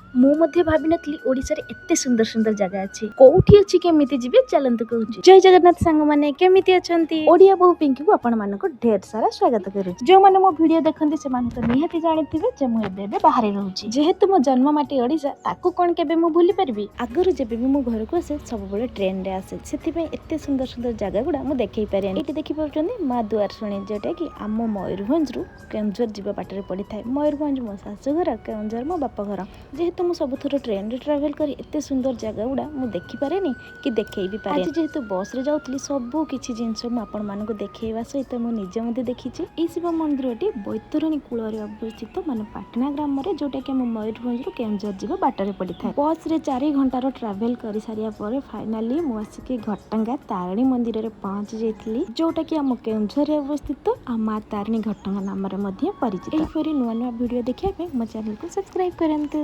ମୁଁ ମଧ୍ୟ ଭାବିନଥିଲି ଓଡ଼ିଶାରେ ଏତେ ସୁନ୍ଦର ସୁନ୍ଦର ଜାଗା ଅଛି। କୋଉଠି ଅଛି, କେମିତି ଯିବେ, ଚାଲନ୍ତୁ କହୁଛି। ଜୟ ଜଗନ୍ନାଥ ସାଙ୍ଗମାନେ, କେମିତି ଅଛନ୍ତି? ଓଡ଼ିଆ ବୋହୂ ପିଙ୍କିକୁ ଆପଣମାନଙ୍କୁ ଢେର ସାରା ସ୍ୱାଗତ କରୁଛି। ଯେଉଁମାନେ ମୋ ଭିଡ଼ିଓ ଦେଖନ୍ତି, ସେମାନେ ତ ନିହାତି ଜାଣିଥିବେ ଯେ ମୁଁ ଏବେ ଏବେ ବାହାରେ ରହୁଛି। ଯେହେତୁ ମୋ ଜନ୍ମ ମାଟି ଓଡ଼ିଶା, ତାକୁ କ'ଣ କେବେ ମୁଁ ଭୁଲି ପାରିବି? ଆଗରୁ ଯେବେ ବି ମୁଁ ଘରକୁ ଆସେ, ସବୁବେଳେ ଟ୍ରେନରେ ଆସେ। ସେଥିପାଇଁ ଏତେ ସୁନ୍ଦର ସୁନ୍ଦର ଜାଗା ଗୁଡ଼ା ମୁଁ ଦେଖେଇ ପାରେନି। ଏଇଠି ଦେଖିପାରୁଛନ୍ତି ମା ଦୁଆରଶୁଣୀ, ଯୋଉଟାକି ଆମ ମୟୂରଭଞ୍ଜରୁ କେଉଁଝର ଯିବା ବାଟରେ ପଡ଼ିଥାଏ। ମୟୂରଭଞ୍ଜ ମୋ ଶାଶୁଘର, କେଉଁଝର ମୋ ବାପ ଘର। ଯେହେତୁ ମୁଁ ସବୁଥର ଟ୍ରେନରେ ଟ୍ରାଭେଲ୍ କରି ଏତେ ସୁନ୍ଦର ଜାଗା ଗୁଡ଼ା ମୁଁ ଦେଖିପାରେନି କି ଦେଖେଇ ବି ପାରେନି। ଆଜି ଯେହେତୁ ବସ୍ରେ ଯାଉଥିଲି, ସବୁ କିଛି ଜିନିଷ ମୁଁ ଆପଣମାନଙ୍କୁ ଦେଖେଇବା ସହିତ ମୁଁ ନିଜେ ମଧ୍ୟ ଦେଖିଛି। ଏଇ ଶିବ ମନ୍ଦିରଟି ବୈତରଣୀ କୂଳରେ ଅବସ୍ଥିତ, ମାନେ ପାଟଣା ଗ୍ରାମରେ, ଯୋଉଟାକି ଆମ ମୟୂରଭଞ୍ଜରୁ କେଉଁଝର ଯିବା ବାଟରେ ପଡ଼ିଥାଏ। ବସ୍ରେ 4 ଘଣ୍ଟାର ଟ୍ରାଭେଲ୍ କରିସାରିବା ପରେ ଫାଇନାଲି ମୁଁ ଆସିକି ଘଟଗାଁ ତାରିଣୀ ମନ୍ଦିରରେ ପହଞ୍ଚି ଯାଇଥିଲି, ଯୋଉଟାକି ଆମ କେଉଁଝରରେ ଅବସ୍ଥିତ ଆଉ ମା ତାରିଣୀ ଘଟଗାଁ ନାମରେ ମଧ୍ୟ ପରିଚିତ। ଏହିପରି ନୂଆ ନୂଆ ଭିଡ଼ିଓ ଦେଖିବା ପାଇଁ ମୋ ଚ୍ୟାନେଲକୁ ସବସ୍କ୍ରାଇବ୍ କରନ୍ତୁ।